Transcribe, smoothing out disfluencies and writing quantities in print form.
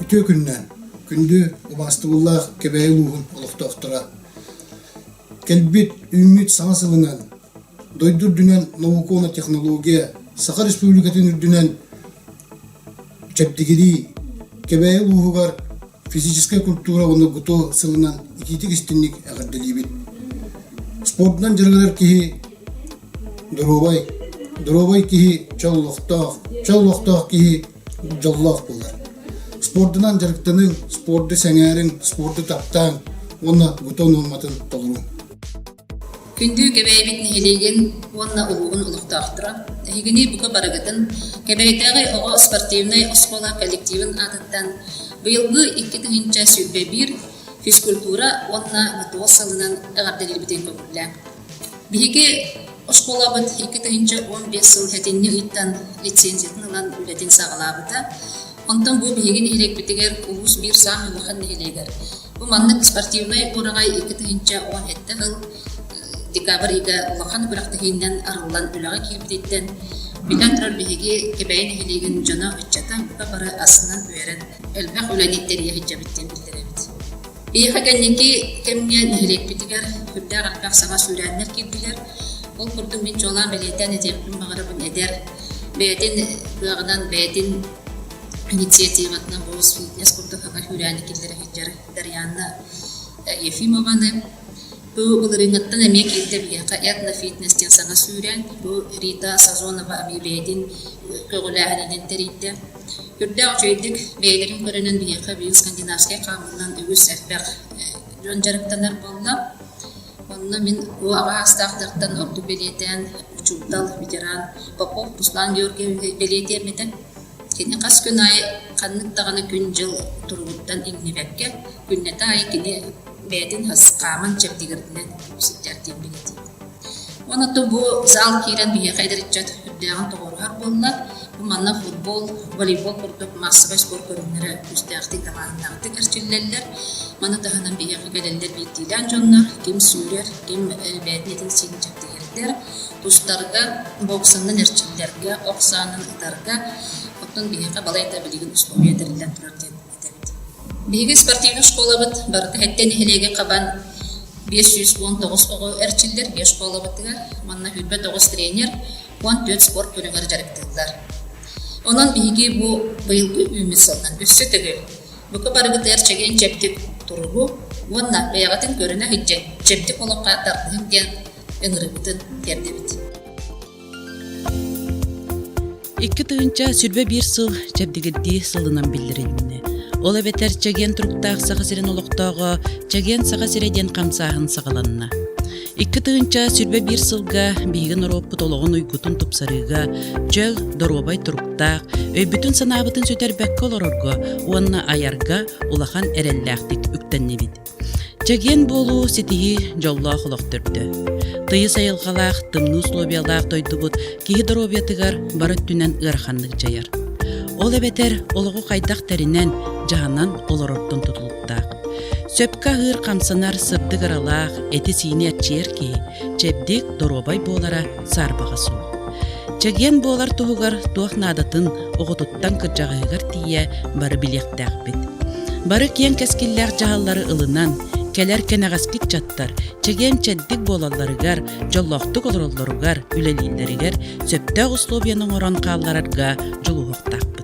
Үтүө күннээн, күндү убаастабыллаах Кэбээйи улууһун олохтоохторо! Кэлбит, үүммүт саҥа сылынан, дойду үрдүнэн наука уонна технология, Саха Республикатын үрдүнэн чэбдигирии, Кэбээйи улууһугар физическэй культура уонна ГТО сылынан итиитик-истиҥник эҕэрдэлиибит. Спордунан дьарыгырар киһи доруобай, доруобай киһи чөл олохтоох, чөл олохтоох киһи дьоллоох буолар. Спордунан дьарыктаныҥ, спорду сэҥээриҥ, спорду таптааҥ уонна ГТО нуорматын толоруҥ. Күндү Кэбээйибит нэһилиэгин уонна улууһун олохтоохторо, эһигини бука барыгытын Кэбээйитээҕи оҕо спортивнай оскуола коллективын аатыттан быйылгы 2021 физкультура уонна ГТО сылынан эҕэрдэлиирбитин көҥүллээҥ. Биһиги оскуолабыт 2015 сыл сэтинньи ыйтан лицензиятын ылан үлэтин саҕалаабыта. Онтон бу биһиги нэһилиэкпитигэр улуус биир саамай улахан нэһилиэгэр Бу маннык спортивнай уораҕай 2017 сыл декабрь ыйга улахан күрэхтэһиинэн арыллан үлэҕэ киирбититтэн, биллэн турар биһиги Кэбээйи нэһилиэгин дьоно ыччата бука бары астынан үөрэн, элбэх үлэни тэрийэ сылдьабыт диэн биллэрэбит. Биһиэхэ кэнники кэмҥэ нэһилиэкпитигэр сүрдээх элбэх саҥа сүүрээннэр киирдилэр. Ол курдук мин чуолаан бэлиэтээн этиэхпин баҕарабын эдэр, бэйэтин кыаҕынан, бэйэтин инициативатынан Голос фитнес курдук саҥа сүүрээни киллэрэ сылдьар Дарьяна Ефимованы. Бу былырыыҥҥыттан эмиэ киирдэ биһиэхэ этнофитнес диэн саҥа сүүрээн. Бу Рита Сазонова эмиэ бэйэтин көҕүлээһининэн тэрийдэ. Үрдээх үчүгэйдик бэйэлэрин көрөнөн биһиэхэ биир скандинавскай хаамыынан үгүс элбэх дьон дьарыктанар буолла. Онно мин бу аҕа саастаахтартан ордук бэлиэтээн учуутал, ветеран Попов Руслан Георгиевич бэлиэтиэм этэ. Кини хас күн аайы ханнык даҕаны күн-дьыл туругуттан иҥнибэккэ, күннэтэ аайы кини бэйэтин хааман чэбдигирдинэн сылдьар диэн бэлиэтиибин. Уонна бу зал киирэн биһиэхэ эдэр ыччат үрдээҕин тоҕуоруһар буолла. Бу манна футбол, волейбол курдук маассабай спорт көрүҥнэрэ күүстээхтик, талааннаахтык эрчиллэллэр. Маны таһынан биһиэхэ кэлэллэр биирдиилээн дьоннор, ким сүүрэр, ким бэйэтин этин-сиинин чэбдигирдэр, тустарга, боксанан эрчиллэргэ, ох саанан ытарга, оттон биһиэхэ балайда билигин условия тэриллэн турар диэн этэбит. Биһиги спортивнай школабыт барыта сэттэ нэһилиэги хабан 519 оҕо эрчиллэр биэс школабытыгар манна 29 тренер, 14 спорт көрүҥэр дьарыктыыллар. Онон биһиги бу быйылгы үүммүт сылынан өссө төгүл Бука барыгытыгар чэгиэн-чэбдик туругу уонна бэйэҕитин көрүнэ сылдьан чэбдик олоххо тардыһыҥ диэн ыҥырыыбытын тиэрдэбит. 2021 сыл чэбдигирдии сылынан биллэрилиннэ. Ол эбэтэр чэгиэн туруктаах Саха сирин олохтооҕо Чэгиэн Саха сирэ диэн хамсааһын саҕаланна. 2021 сылга биһиги норуоппут олоҕун уйгутун тупсарыыга, чөл, доруобай туруктаах, өйбүтүн-санаабытын сүтэрбэккэ олорорго уонна айарга улахан эрэллээхтик үктэннибит. Чэгиэн буолуу ситиһии дьоллоох олох төрдө. Тыйыс айылҕалаах, тымныы условиялаах дойдубут киһи доруобуйатыгар бары өттүнэн ыараханнык дьайар. Ол эбэтэр олоҕу хайдах тэринэн, дьаһанан олорортон тутулуктаах. Сөпкө аһыыр, хамсанар, сырдык ыралаах, эти-сиини эрчийэр киһи чэбдик, доруобай буолара саарбаҕа суох. Чэгиэн буолар туһугар туох наадатын оҕотуттан кырдьаҕаһыгар тиийэ бары билиэхтээхпит. Бары киэҥ кэскиллээх дьаһаллары ылынан, кэлэр кэнэҕэски ыччаттар чэгиэн-чэбдик буолалларыгар, дьоллоохтук олороллоругар, үлэлииллэригэр сөптөөх условияны оҥорон хаалларарга дьулуһуохтаахпыт.